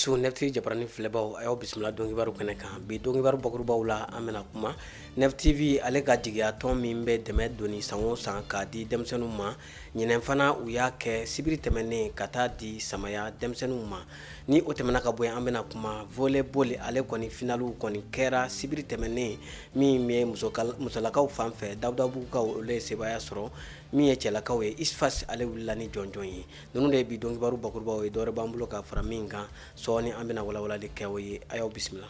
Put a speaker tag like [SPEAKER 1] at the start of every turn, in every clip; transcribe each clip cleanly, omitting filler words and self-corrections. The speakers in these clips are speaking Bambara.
[SPEAKER 1] su, Nef TV jabarani filɛbaw, a y'aw bisimila donkibaru kɛnɛ kan. Bi donkibaru bakurubaw la, an bɛna kuma Nef TV ale ka jigiya tɔn min bɛ dɛmɛ doni san o san k'a di denmisɛnninw ma. Ɲinɛn fana, u y'a kɛ sibiri tɛmɛnen ka taa di Samaya denmisɛnninw ma. Ni o tɛmɛna ka bɔ yen, an bɛna kuma volleyball ale kɔni finaliw kɔni kɛra sibiri tɛmɛnen. Min ye musolakaw fan fɛ, Dawudabugukaw, olu ye sebaaya sɔrɔ. Min ye cɛlakaw ye, ISFAS ale wulila ni jɔnjɔn ye. Ninnu de ye bi donkibaru bakurubaw ye. Dɔwɛrɛ b'an bolo ka fara min kan sɔɔni, an bɛna walawalali kɛ o ye. A y'aw bisimila.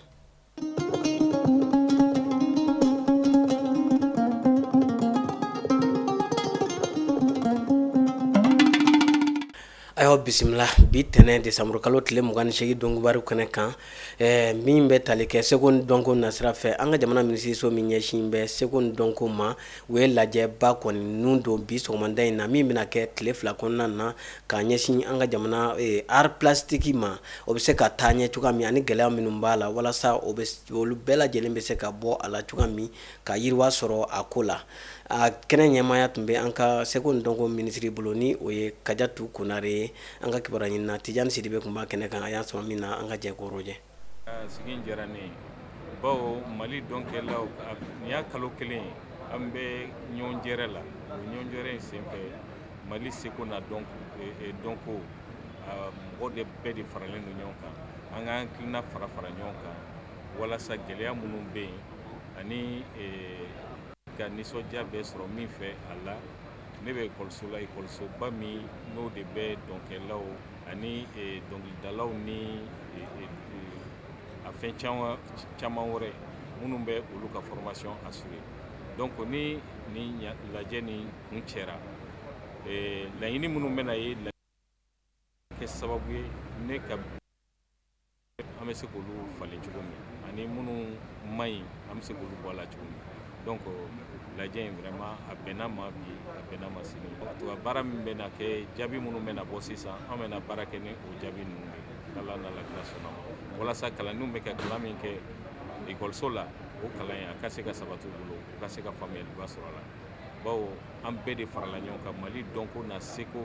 [SPEAKER 1] A y'aw bisimila bi tɛnɛn desanburukalo tile 28 donkibaru kɛnɛ kan, min bɛ tali kɛ seko ni dɔnko nasira fɛ. An ka jamana minisiriso min ɲɛsin bɛ seko ni dɔnko ma, u ye lajɛba kɔni nun don bi sɔgɔmada in na, min bɛna kɛ tile 2 kɔnɔna na, k'a ɲɛsin an ka jamana art plastique ma, o bɛ se ka taa ɲɛ cogoya min, ani gɛlɛya minnu b'a la, walasa o bɛ olu bɛɛ lajɛlen bɛ se ka bɔ a la cogoya min, ka yiriwa sɔrɔ a ko la. A kɛnɛ ɲɛmaaya tun bɛ an ka seko ni dɔnko minisiri bolo, ni o ye Kajatu Konare ye. An ka kibaruya ɲinina Tijani Sidibe tun b'a kɛnɛ kan. A y'an sama min na, an ka jɛ k'o rɔjɛ.
[SPEAKER 2] Sigi in diyara ne ye, bawo Mali dɔnkɛlaw, nin y'a kalo kelen ye an bɛ ɲɔgɔn jɛrɛ la. O ɲɔgɔn jɛrɛ in senfɛ, Mali seko n'a dɔnko mɔgɔ de bɛɛ de faralen don ɲɔgɔn kan. An ka hakilina fara fara ɲɔgɔn kan walasa gɛlɛya minnu bɛ yen, ani ka nisɔndiya bɛ sɔrɔ min fɛ a la. Ne bɛ ekɔliso la, ekɔlisoba min n'o de bɛ dɔnkɛlaw ani dɔnkilidalaw ni a fɛn caman wɛrɛ minnu bɛ olu ka formation assurer. Donc ni nin lajɛ nin kuncɛra, laɲini minnu bɛna ye kɛ sababu ye ne ka an bɛ se k'olu falen cogo min, ani minnu man ɲi, an bɛ se k'olu bɔ a la cogo min. Donc lajɛ in, vraiment, a bɛnna ma bi, a bɛnna ma sini. En tout cas, baara min bɛna kɛ, jaabi minnu bɛna bɔ sisan, an bɛna baara kɛ ni o jaabi ninnu de ye, n'Ala n'a lakira sɔnna ma, walasa kalandenw bɛ ka kalan min kɛ ekɔliso la, o kalan in a ka se ka sabati u bolo, u ka se ka faamuyaliba sɔrɔ a la, bawo an bɛɛ de farala ɲɔgɔn kan. Mali dɔnko n'a seko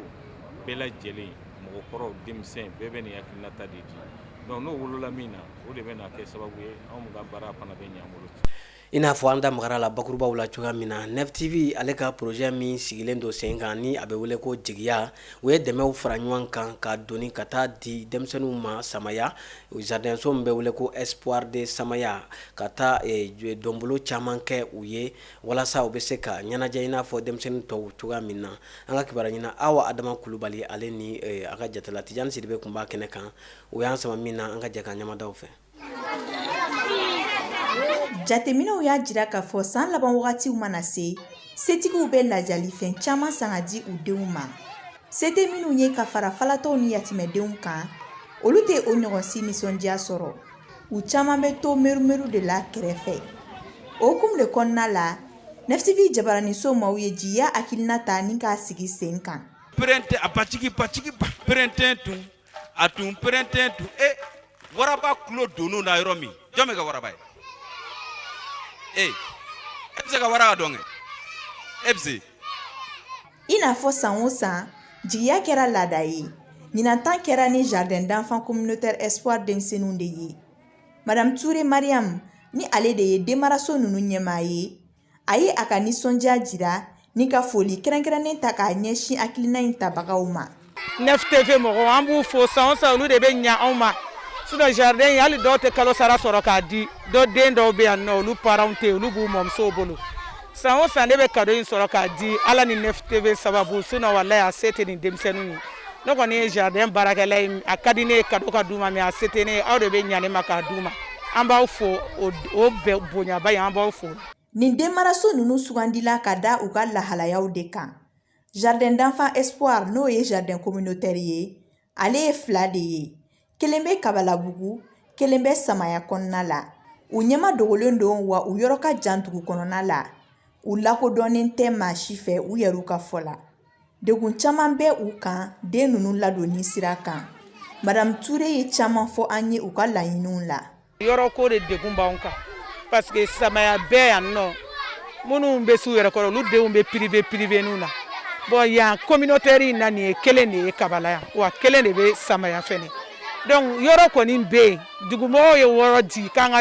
[SPEAKER 2] bɛɛ lajɛlen, mɔgɔkɔrɔw, denmisɛn, bɛɛ bɛ nin hakilinata de di. Donc n'o wolola min na, o de bɛna kɛ sababu ye anw ka baara fana bɛ ɲɛ an bolo.
[SPEAKER 1] I n'a fɔ an da magara la bakurubaw la cogoya min na, Nef TV ale ka projet min sigilen don sen kan, ni a bɛ wele ko Jigiya, u ye dɛmɛw fara ɲɔgɔn kan ka doni ka taa di denmisɛnninw ma Samaya, jardin so min bɛ wele ko Espoir de Samaya, ka taa donbolo caman kɛ u ye walasa u bɛ se ka ɲɛnajɛ i n'a fɔ denmisɛnnin tɔw cogoya min na. An ka kibaruya ɲinina Awa Adama Kulubali, ale ni a ka jatala Tijani Sidibe tun b'a kɛnɛ kan. U y'an sama min na, an ka jɛ ka ɲamadaw fɛ.
[SPEAKER 3] Jateminɛw y'a jira k'a fɔ san laban wagatiw mana se, setigiw bɛ ladiyalifɛn caman san ka di u denw ma. Se tɛ minnu ye ka fara falatɔw ni yatimɛdenw kan, olu tɛ o ɲɔgɔn si nisɔndiya sɔrɔ. U caman bɛ to merumeru de la kɛrɛfɛ. O hukumu de kɔnɔna la, Nef TV jabaraninso maaw ye jigiya hakilina ta ni k'a sigi sen kan.
[SPEAKER 4] Pɛrɛntɛ a bacigi bacigi ba pɛrɛntɛ tun a tun pɛrɛntɛ tun e waraba tulo donn'o na yɔrɔ min, jɔn bɛ kɛ waraba ye? E e bɛ se ka wara ka dɔn kɛ? E bɛ se?
[SPEAKER 3] I n'a fɔ san o san, jigiya kɛra laada ye. Ɲinan ta kɛra ni jardin d'enfants communautaire Espoir denmisɛnninw de ye. Madame Touré Mariam, ni ale de ye denmaraso ninnu ɲɛmaa ye, a ye a ka nisɔndiya jira ni ka foli kɛrɛnkɛrɛnnen ta k'a ɲɛsin hakilina in tabagaw ma.
[SPEAKER 5] Nef TV mɔgɔw, an b'u fo. San o san, olu de bɛ ɲa anw ma. Sinon jardin in, hali dɔw tɛ kalo sara sɔrɔ k'a di. Dɔ den dɔw bɛ yan nɔ, olu parents tɛ yen, olu b'u mɔmusow bolo. San o san, ne bɛ cadeau in sɔrɔ k'a di, Ala ni Nef TV sababu. Sinon walayi, a se tɛ nin denmisɛnninw ye. Ne kɔni ye jardin baarakɛla ye, a ka di ne ye cadeau ka d'u ma, mais a se tɛ ne ye. Aw de bɛ ɲa ne ma k'a d'u ma. An b'aw fo o bonyaba in, an b'aw fo.
[SPEAKER 3] Nin denmaraso ninnu sugandila ka da u ka lahalayaw de kan. Jardin d'enfants Espoir, n'o ye jardin communautaire ye, ale ye fila de ye. Kelen bɛ Kabalabugu, kelen bɛ Samaya kɔnɔna la. U ɲɛma dogolen don, wa u yɔrɔ ka jan dugu kɔnɔna la. U lakodɔnnen tɛ maa si fɛ, u yɛrɛw ka fɔ la. Degun caman bɛ u kan den ninnu ladonni sira kan. Madame Touré ye caman fɔ an ye u ka laɲiniw la.
[SPEAKER 5] Yɔrɔ ko de degun b'anw kan, parce que Samaya bɛɛ yan nɔ, minnu bɛ s'u yɛrɛ kɔrɔ, olu denw bɛ privé privé na. Bon, yan communautaire in na, nin ye kelen de ye Kabala yan, wa kelen de bɛ Samaya fɛnɛ. Donc yɔrɔ kɔni bɛ yen, dugumɔgɔw ye yɔrɔ di k'an ka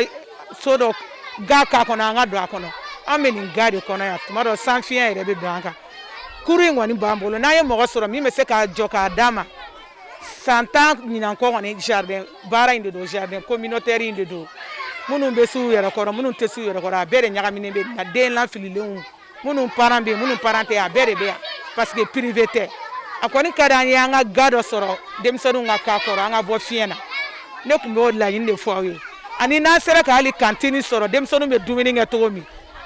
[SPEAKER 5] so dɔ ga k'a kɔnɔ, an ka don a kɔnɔ. An bɛ nin ga de kɔnɔ yan. Tuma dɔ san fiɲɛ yɛrɛ bɛ don an kan. Kuru in kɔni b'an bolo. N'an ye mɔgɔ sɔrɔ min bɛ se k'a jɔ k'a d'an ma san 10 ɲinan kɔ kɔni, jardin baara in de don, jardin communautaire in de don. Minnu bɛ s'u yɛrɛ kɔrɔ, minnu tɛ s'u yɛrɛ kɔrɔ, a bɛɛ de ɲagaminen bɛ na. Den lafililenw, minnu parents bɛ yen, minnu parents tɛ yen, a bɛɛ de bɛ yan parce que privé tɛ. A kɔni ka di an ye an ka ga dɔ sɔrɔ, denmisɛnninw ka k'a kɔrɔ, an ka bɔ fiɲɛ na. Ne tun b'o laɲini de fɔ aw ye. Ani n'an sera ka hali cantine sɔrɔ, denmisɛnninw bɛ dumuni kɛ cogo min.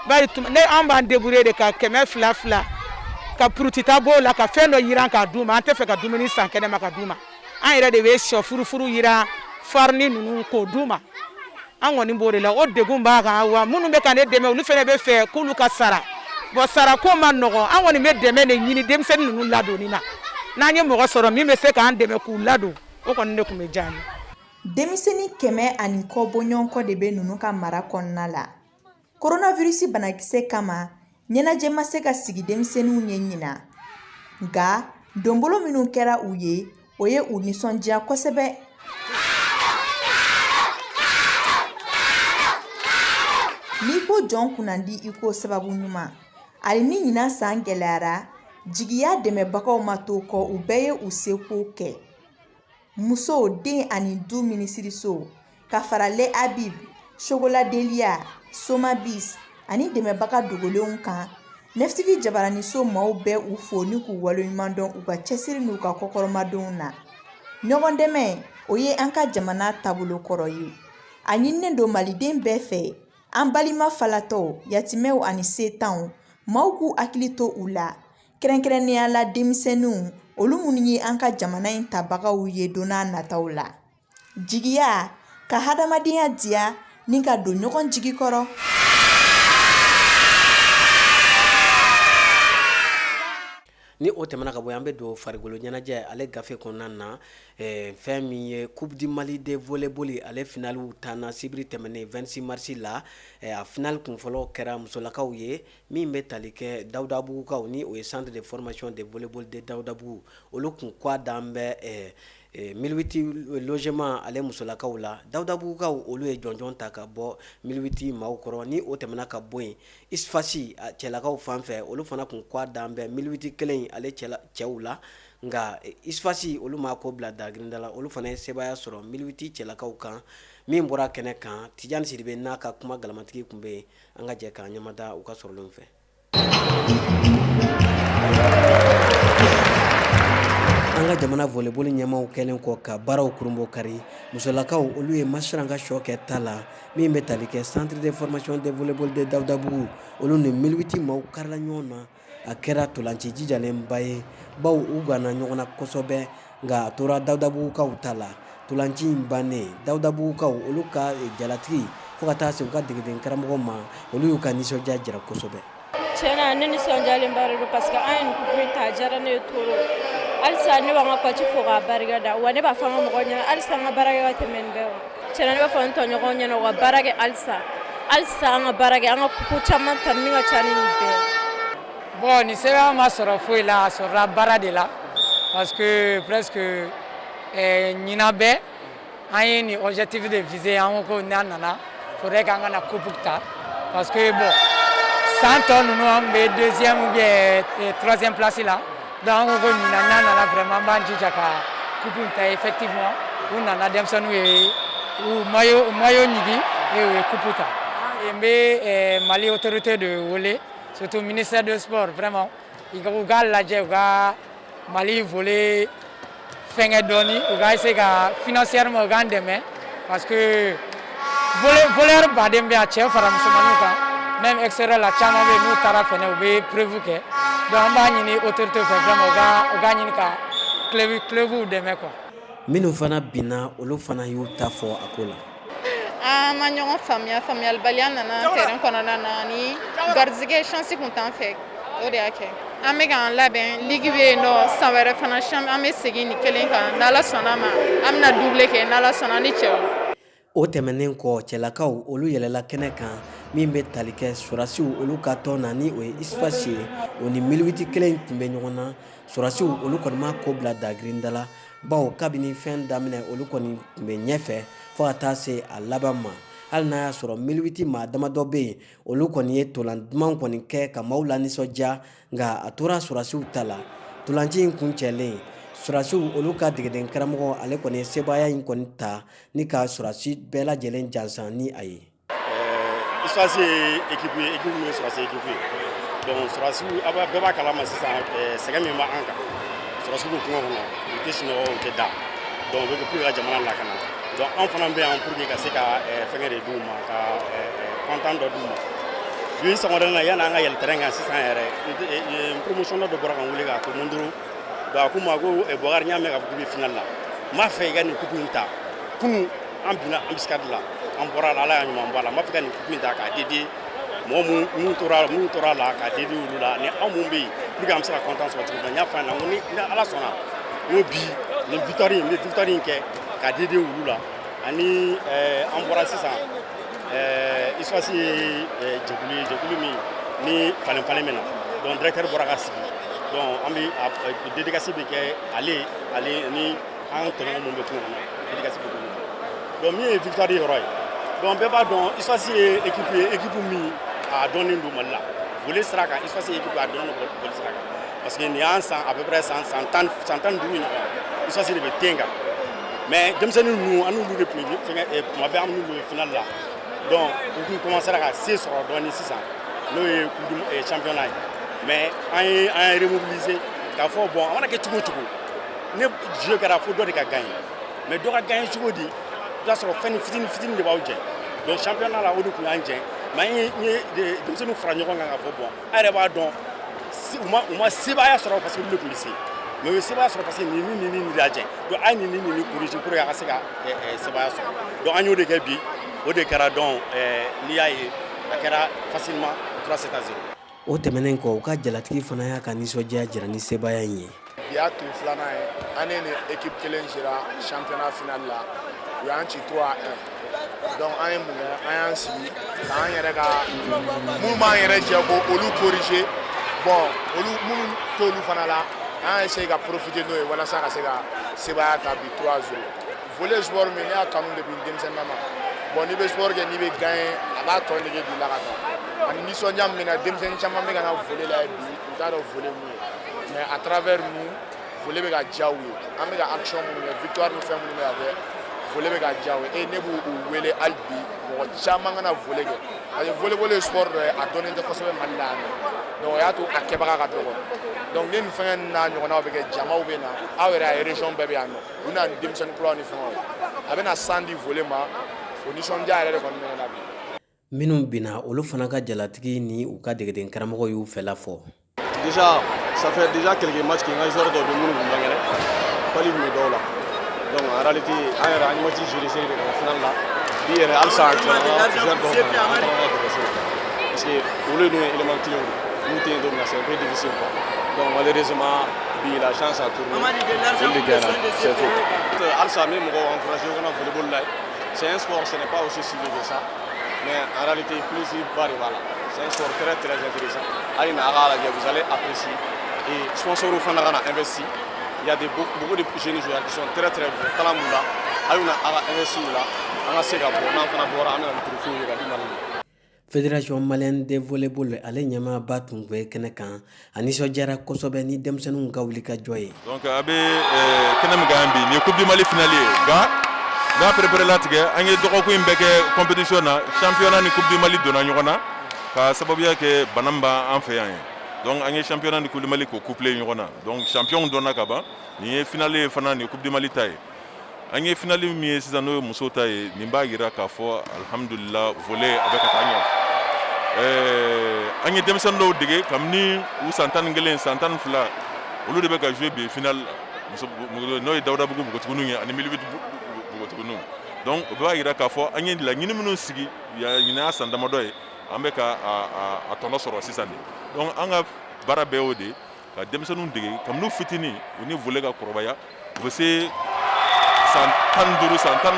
[SPEAKER 5] Bari ne an b'an débrouiller de ka kɛmɛ fila fila ka purutita b'o la, ka fɛn dɔ yiran k'a d'u ma. An tɛ fɛ ka dumuni san kɛnɛma ka d'u ma. An yɛrɛ de bɛ sɔ furufuru yiran, farini ninnu k'o d'u ma. An kɔni b'o de la, o degun b'a kan. Wa minnu bɛ ka ne dɛmɛ, olu fana bɛ fɛ k'olu ka sara. Bon, sara ko ma nɔgɔn. An kɔni bɛ dɛmɛ de ɲini denmisɛnnin ninnu ladonni na. N'an ye mɔgɔ sɔrɔ min bɛ se k'an dɛmɛ k'u ladon, o kɔni de tun bɛ diya an ye.
[SPEAKER 3] Denmisɛnnin 100 ani kɔ bɔɲɔgɔnkɔ de bɛ ninnu ka mara kɔnɔna la. Coronavirus banakisɛ kama, ɲɛnajɛ ma se ka sigi denmisɛnninw ye ɲinan. Nka donbolo minnu kɛra u ye, o ye u nisɔndiya kosɛbɛ. N'i ko jɔn kunnandi, i ko sababu ɲuman. Hali ni ɲinan san gɛlɛyara, jigiya dɛmɛbagaw ma to kɔ, u bɛɛ ye u seko kɛ. Muso, den ani du minisiriso ka fara Le Habib, Chocolat Delia, Somabis ani dɛmɛbaga dogolenw kan, 9TV jabaraniso maaw bɛ u fo ni k'u waleɲuman dɔn u ka cɛsiri n'u ka kɔkɔrɔmadonw na. Ɲɔgɔn dɛmɛ, o ye an ka jamana taabolo kɔrɔ ye. A ɲininen don maliden bɛɛ fɛ, an balima falatɔw, yatimɛw ani setanw, maaw k'u hakili to u la, kɛrɛnkɛrɛnnenya la denmisɛnninw, olu minnu ye an ka jamana in tabagaw ye don n'a nataw la. Jigiya ka hadamadenya diya ni ka don ɲɔgɔn jigi kɔrɔ.
[SPEAKER 1] Ni o tɛmɛna ka bɔ, an bɛ don farikolo ɲɛnajɛ ale gafe kɔnɔna na. Fɛn min ye Coupe du Mali de volleyball ale finaliw tanna sibiri tɛmɛnen 26 mars la. A finale kunfɔlɔ kɛra musolakaw ye, min bɛ tali kɛ Dawudabugukaw ni o ye Centre de formation de volleyball de Dawudabugu. Olu kun kwa dan bɛ 1008 logement ale musolakaw la. Dawudabugukaw olu ye jɔnjɔn ta ka bɔ 1008 maaw kɔrɔ. Ni o tɛmɛna ka bɔ yen, ISFAS cɛlakaw fan fɛ, olu fana kun kwa dan bɛ 1008 kelen ale cɛw la. Nka ISFAS olu ma ko bila dagirinda la, olu fana ye sebaaya sɔrɔ 1008 cɛlakaw kan. Min bɔra kɛnɛ kan, Tijani Sidibe n'a ka kuma galamatigi tun bɛ yen. An ka jɛ k'an ɲɛmada u ka sɔrɔlenw fɛ. An ka jamana volleyball ɲɛmaaw kɛlen kɔ ka baaraw kurunbɔ kari, musolakaw olu ye masiran ka sɔ kɛ ta la, min bɛ tali kɛ Centre de formation de volleyball de Dawudabugu. Olu ni 1008 maaw karila ɲɔgɔn na. A kɛra ntolanci jijalenba ye, bawo u ganna ɲɔgɔn na kosɛbɛ, nka a tora Dawudabugukaw ta la. Ntolanci in bannen, Dawudabugukaw olu ka jalatigi fo ka taa se u ka degeden karamɔgɔ ma, olu y'u ka nisɔndiya jira kosɛbɛ.
[SPEAKER 6] Tiɲɛ na, ne nisɔndiyalenba de don parce que an ye nin coupe in ta, a diyara ne ye trop. Halisa ne b'an ka coach fo k'a barika da. Wa ne b'a fɔ an ka mɔgɔw ɲɛna, halisa an ka baara kɛ ka tɛmɛ nin bɛɛ kan. Tiɲɛ na, ne b'a fɔ n tɔɲɔgɔnw ɲɛna, u ka baara kɛ halisa, halisa an ka baara kɛ, an ka coupe caman ta min ka ca ni nin bɛɛ.
[SPEAKER 7] Bon, nin sɛbɛn ma sɔrɔ foyi la, a sɔrɔla baara de la parce que presque ɲinan bɛɛ an ye nin objectif de viser. An ko ko n'an nana, faudrait k'an ka na coupe ta parce que bon, san tɔ ninnu an tun bɛ deuxième ou bien troisième place la. Donc an ko ko ɲinan n'an nana, vraiment an b'an jija ka coupe in ta. Effectivement, u nana, denmisɛnninw ye u maillot ɲigi et u ye coupe ta. N bɛ Mali autorité de wele, surtout ministère de sport, vraiment u k'a lajɛ, u ka Mali volley fɛngɛ dɔɔni, u ka essayer ka financièrement u k'an dɛmɛ parce que volleyeur baden bɛ yan, cɛ fara musomaninw kan, même extérieur la caman bɛ yen, n'u taara fɛnɛ u bɛ preuve kɛ. Donc an b'a ɲini autorité fɛ, vraiment u ka ɲini ka club dɛmɛ quoi.
[SPEAKER 1] Minnu fana binna, olu fana y'u ta fɔ a ko la.
[SPEAKER 8] An ma ɲɔgɔn faamuya, faamuyalibaliya nana terrain kɔnɔna na ni garizigɛ chance kun t'an fɛ, o de y'a kɛ. An bɛ k'an labɛn, ligue bɛ yen nɔ san wɛrɛ fana, an bɛ segin nin kelen kan. N'Ala sɔnna ma, an bɛna double kɛ n'Ala sɔnna ni cɛw.
[SPEAKER 1] O tɛmɛnen kɔ, cɛlakaw olu yɛlɛla kɛnɛ kan, min bɛ tali kɛ sɔrɔdasiw olu ka tɔn na, ni o ye ISFAS ye. O ni 1008 kelen tun bɛ ɲɔgɔn na. Sɔrɔdasiw olu kɔni ma ko bila dagirinda la. Bawo kabini fɛn daminɛ olu kɔni tun bɛ ɲɛfɛ fo ka taa se a laban ma. Hali n'a y'a sɔrɔ 1008 maa damadɔ bɛ yen, olu kɔni ye ntolan duman kɔni kɛ ka maaw lanisɔndiya, nka a tora sɔrɔdasiw ta la. Ntolanci in kuncɛlen, sɔrɔdasiw olu ka degeden karamɔgɔ ale kɔni ye sebaaya in kɔni ta ni ka sɔrɔdasi bɛɛ lajɛlen jansan ni a ye.
[SPEAKER 9] USFAS ye équipe ye, équipe min ye sɔrɔdasi équipe ye. Donc sɔrɔdasiw, aw bɛɛ b'a kalama sisan sɛgɛn min b'an kan. Sɔrɔdasiw bɛ kungo kɔnɔ, u tɛ sunɔgɔ, u tɛ da. Donc u bɛ kɛ pour que ka jamana lakana. Donc anw fana bɛ yan pour que ka se ka fɛngɛ de d'u ma, ka content dɔ d'u ma. Bi sɔgɔmada in na, yanni an ka yɛlɛ terrain kan sisan yɛrɛ, n promotionnaire dɔ bɔra ka n wele k'a to Mondoro. Donc a ko n ma ko Bɔkari, n y'a mɛn k'a fɔ k'i bɛ final la. N b'a fɛ i ka nin coupe in ta. Kunun an binna embuscade la, an bɔra la, Ala y'a ɲuman bɔ a la. N b'a fɛ ka nin coupe in ta k'a dédier mɔgɔ minnu tora la, k'a dédier olu la ni anw minnu bɛ yen, pour que an bɛ se ka content sɔrɔ cogo min na. N y'a fɔ a ɲɛna, n ko ni Ala sɔnna, n ko bi nin victoire in, n bɛ victoire in kɛ k'a dédier olu la. Ani an bɔra sisan, USFAS ye jɛkulu ye, jɛkulu min ni falen falen bɛ na. Donc directeur bɔra ka sigi. Donc an bɛ dédicace bɛ kɛ ale ni an tɔɲɔgɔn minnu bɛ kungo kɔnɔ, dédicace bɛ k'olu. Donc min ye victoire yɔrɔ ye, donc bɛɛ b'a dɔn USFAS ye équipe ye, équipe min a dɔnnen don Mali la volley sira kan. USFAS ye équipe a dɔnnen don volley sira kan, parce que nin y'an san à peu près san 10, san 15 ɲɔgɔn, USFAS de bɛ ten kan. Mais denmisɛnnin ninnu, an n'olu de tun bɛ fɛngɛ kuma bɛɛ, an n'olu bɛ final la. Donc u tun commencera ka se sɔrɔ dɔɔnin sisan, n'o ye coupe du championnat ye. Mais an ye remobiliser k'a fɔ bon, a mana kɛ cogo o cogo, ne jeu kɛra fo dɔ de ka gagner. Mais dɔ ka gagner cogo di? I b'a sɔrɔ fɛn fitinin fitinin de b'aw jɛ. Donc championnat la, o de tun y'an jɛ. Mais an ye denmisɛnninw fara ɲɔgɔn kan k'a fɔ bon, an yɛrɛ b'a dɔn u ma sebaaya sɔrɔ parce que olu de tun bɛ se, mais u ye sebaaya sɔrɔ parce que nin ni nin ni nin de y'a jɛ. Donc a ye nin ni nin ni corriger pour que a ka se ka sebaaya sɔrɔ. Donc an y'o de kɛ bi, o de kɛra. Donc n'i y'a ye, a kɛra facilement 3-7 à 0.
[SPEAKER 1] O tɛmɛnen kɔ, u ka jalatigi fana y'a ka nisɔndiya jira ni sebaaya in ye.
[SPEAKER 10] Bi y'a tile filanan ye, an ne ni équipe kelen sera championnat final la, u y'an ci 3-1. Donc an ye mun kɛ? An y'an sigi k'an yɛrɛ ka minnu b'an yɛrɛ jɛ ko olu corriger. Bon, olu minnu t'olu fana la, an y'a essayer ka profiter n'o ye walasa ka se ka sebaaya ta bi 3-0. Volley, sport min ne y'a kanu depuis n denmisɛnnin ma. Bon, n'i bɛ sport kɛ, n'i bɛ gagner, a b'a tɔ nege b'i la ka taa. Ani nisɔndiya min bɛ na, denmisɛnnin caman bɛ ka na volley la bi, u t'a dɔn volley mun ye. Mais à travers nous, volley bɛ ka diya u ye. An bɛ ka action minnu kɛ, victoire ni fɛn minnu bɛ ka kɛ, volley bɛ ka diya u ye. E ne b'u wele hali bi, mɔgɔ caman ka na volley kɛ, parce que volleyball ye sport dɔ ye, a dɔnnen tɛ kosɛbɛ Mali la yan nɔ. Donc o y'a to a kɛbaga ka dɔgɔ. Donc ni nin fɛngɛ ninnu n'a ɲɔgɔnnaw bɛ kɛ, jamaw bɛ na. Aw yɛrɛ a région bɛɛ bɛ yan nɔ, u na ni denmisɛnnin kuraw ni fɛngɛw ye, a bɛ na san di volley ma. O nisɔndiya yɛrɛ de kɔni bɛ ne la bi.
[SPEAKER 1] Minnu binna, olu fana ka jalatigi ni u ka degeden karamɔgɔ y'u fɛla fɔ.
[SPEAKER 11] Déjà, ça fait déjà quelques matchs que n ka joueur dɔw bɛ minnu kun man kɛnɛ, palu tun bɛ dɔw la. Donc en réalité, an yɛrɛ an ye match gérer de ka na final la. Bi yɛrɛ halisa an tilala, an ka joueur dɔw banna, an taara n'a ye dɔgɔtɔrɔso la, parce que olu dun ye élément clé de ye. N'u tɛ yen don min na, c'est un peu difficile quoi. Donc malheureusement bi, la chance a tourné, olu de gagnera, c'est tout. Halisa n bɛ mɔgɔw encourager u ka na volleyball la. C'est un sport, ce n'est pas aussi suivi que ça, mais en réalité plaisir ba de b'a la. C'est un sport très très intéressant. Hali na a k'a lajɛ, vous allez apprécier. Et sponsors fana ka na investir. Il y a beaucoup de jeunes joueurs qui sont très très bons, talent b'u la. A y'u na a ka investir u la, an ka se ka bɔ. N'an fana bɔra, an bɛ na ni trophée ye ka di Mali ma.
[SPEAKER 1] Fédération malienne de volleyball ale ɲɛmaaba tun bɛ kɛnɛ kan. A nisɔndiyara kosɛbɛ ni denmisɛnninw ka wulikajɔ ye.
[SPEAKER 12] Donc a bɛ kɛnɛ min kan yan bi, nin ye Coupe du Mali finale ye. Nka n'a préparé latigɛ, an ye dɔgɔkun in bɛɛ kɛ compétition na. Championnat ni Coupe du Mali donna ɲɔgɔn na ka sababuya kɛ bana min b'an fɛ yan ye. Donc an ye championnat ni Coupe du Mali k'o couplé ɲɔgɔn na. Donc champion dɔnna ka ban. Nin ye finale ye fana, nin ye Coupe du Mali ta ye. An ye finale min ye sisan, n'o ye musow ta ye, nin b'a jira k'a fɔ alihamudulila, volley a bɛ ka taa ɲɛ. An ye denmisɛnnin dɔw dege kabini u san 11, san 12, olu de bɛ ka jouer bi finale n'o ye Dawudabugu npogotigininw ye ani 1008 npogotigininw. Donc o b'a jira k'a fɔ an ye laɲini minnu sigi ɲinan y'a san damadɔ ye, an bɛ ka a tɔnɔ sɔrɔ sisan de. Donc an ka baara bɛɛ y'o de ye, ka denmisɛnninw dege kabini u fitinin, u ni volley ka kɔrɔbaya, u bɛ se san 15, san 10,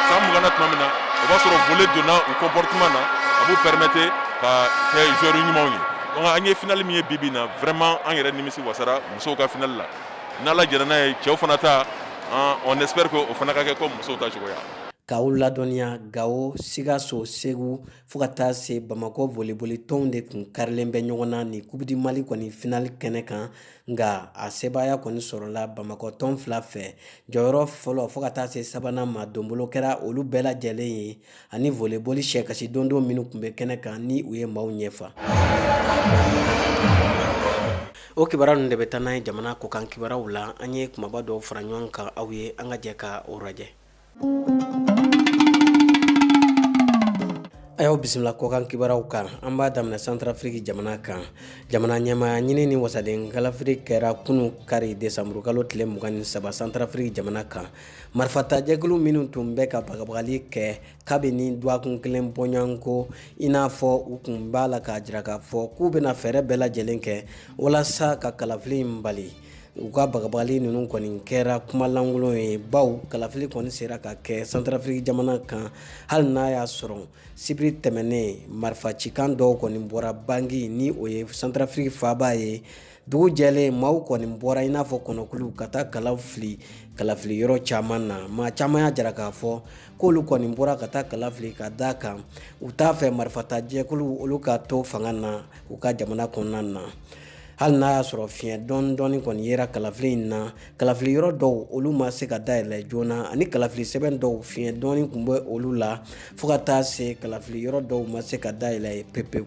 [SPEAKER 12] san 20 na tuma min na, o b'a sɔrɔ volley donna u comportement na, a b'u permettre ka kɛ joueur ɲumanw ye. Donc an ye finale min ye bi bi in na, vraiment an yɛrɛ nimisi wasara musow ka finale la. N'Ala jɛra n'a ye, cɛw fana ta On espère que o fana ka kɛ comme musow ta cogoya.
[SPEAKER 1] K'aw ladɔnniya, Gawo, Sikaso, Segu fo ka taa se Bamakɔ volleyball tɔnw de tun karilen bɛ ɲɔgɔn na nin Coupe du Mali kɔni finale kɛnɛ kan. Nka a sebaaya kɔni sɔrɔla Bamakɔ tɔn fila fɛ. Jɔyɔrɔ fɔlɔ fo ka taa se sabanan ma, donbolo kɛra olu bɛɛ lajɛlen ye ani volleyball sɛkasi dondon minnu tun bɛ kɛnɛ kan ni u ye maaw ɲɛfa. O kibaruya ninnu de bɛ taa n'an ye jamana kɔkan kibaruyaw la. An ye kumaba dɔw fara ɲɔgɔn kan aw ye, an ka jɛ ka o lajɛ. A y'aw bisimila kɔkan kibaruyaw kan. An b'a daminɛ Santarafiriki jamana kan. Jamana ɲɛmaaya ɲini ni wasaden kalafili kɛra kunun kari desanburukalo tile 23 Santarafiriki jamana kan. Marifatajɛkulu minnu tun bɛ ka bagabagali kɛ kabini dɔgɔkun kelen bɔɲɔgɔnko, i n'a fɔ u tun b'a la k'a jira k'a fɔ k'u bɛna fɛɛrɛ bɛɛ lajɛlen kɛ walasa ka kalafili in bali, u ka bagabagali ninnu kɔni kɛra kumalankolon ye, bawo kalafili kɔni sera ka kɛ Santarafiriki jamana kan, hali n'a y'a sɔrɔ sibiri tɛmɛnen marifacikan dɔw kɔni bɔra Bangi, ni o ye Santarafiriki faaba ye. Dugu jɛlen, maaw kɔni bɔra i n'a fɔ kɔnɔkulu ka taa kala fili kalafili yɔrɔ caman na. Maa caman y'a jira k'a fɔ k'olu kɔni bɔra ka taa kala fili ka da kan u t'a fɛ marifatajɛkulu olu ka to fanga na u ka jamana kɔnɔna na. Hali n'a y'a sɔrɔ fiɲɛ dɔɔni dɔɔni kɔni yera kalafili in na, kalafili yɔrɔ dɔw olu ma se ka dayɛlɛ joona, ani kalafili sɛbɛn dɔw fiɲɛ dɔɔni tun bɛ olu la, fo ka taa se kalafili yɔrɔ dɔw ma se ka dayɛlɛ pepewu.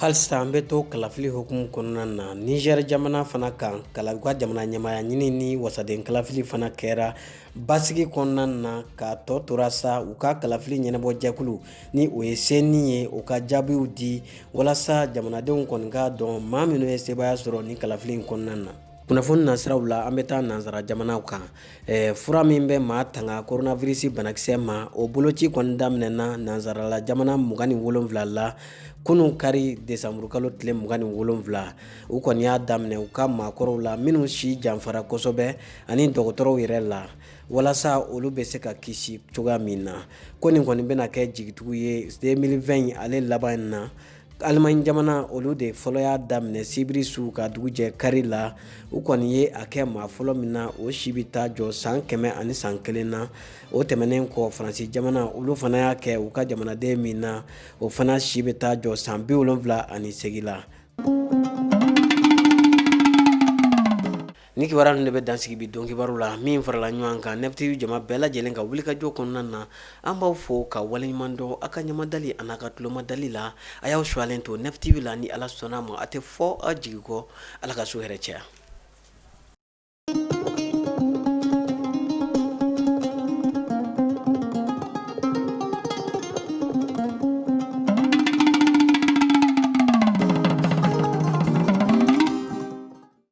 [SPEAKER 1] Halisa an bɛ to kalafili hukumu kɔnɔna na Nizɛri jamana fana kan. U ka jamana ɲɛmaaya ɲini ni wasaden kalafili fana kɛra basigi kɔnɔna na, k'a tɔ tora sa u ka kalafili ɲɛnabɔjɛkulu ni o ye CENI ye, o ka jaabiw di walasa jamanadenw kɔni k'a dɔn maa minnu ye sebaaya sɔrɔ ni kalafili in kɔnɔna na. Kunnafoni nasiraw la, an bɛ taa nansara jamanaw kan. Fura min bɛ maa tanga coronavirus banakisɛ ma, o boloci kɔni daminɛna nansarala jamana 27 la kunun kari desanburukalo tile 27. U kɔni y'a daminɛ u ka maakɔrɔw la minnu si janfara kosɛbɛ ani dɔgɔtɔrɔw yɛrɛ la, walasa olu bɛ se ka kisi cogoya min na. Ko nin kɔni bɛna kɛ jigitugu ye 2020 ale laban in na. Alimaɲi jamana, olu de fɔlɔ y'a daminɛ sibiri su ka dugu jɛ kari la. U kɔni ye a kɛ maa fɔlɔ min na, o si bɛ taa jɔ san 101 na. O tɛmɛnen kɔ, Faransi jamana, olu fana y'a kɛ u ka jamanaden min na, o fana si bɛ taa jɔ san 78 la. Ni kibaruya ninnu de bɛ dan sigi bi don kibaru la min farala ɲɔgɔn kan Nef TV jama bɛɛ lajɛlen ka wulikajɔ kɔnɔna na. An b'aw fo ka waleɲuman dɔn aw ka ɲamadali an'a ka tulomadali la. A y'aw suwalen to Nef TV la, ni Ala sɔnna a ma, a tɛ fɔ aw jigi kɔ. Ala ka su hɛrɛ caya.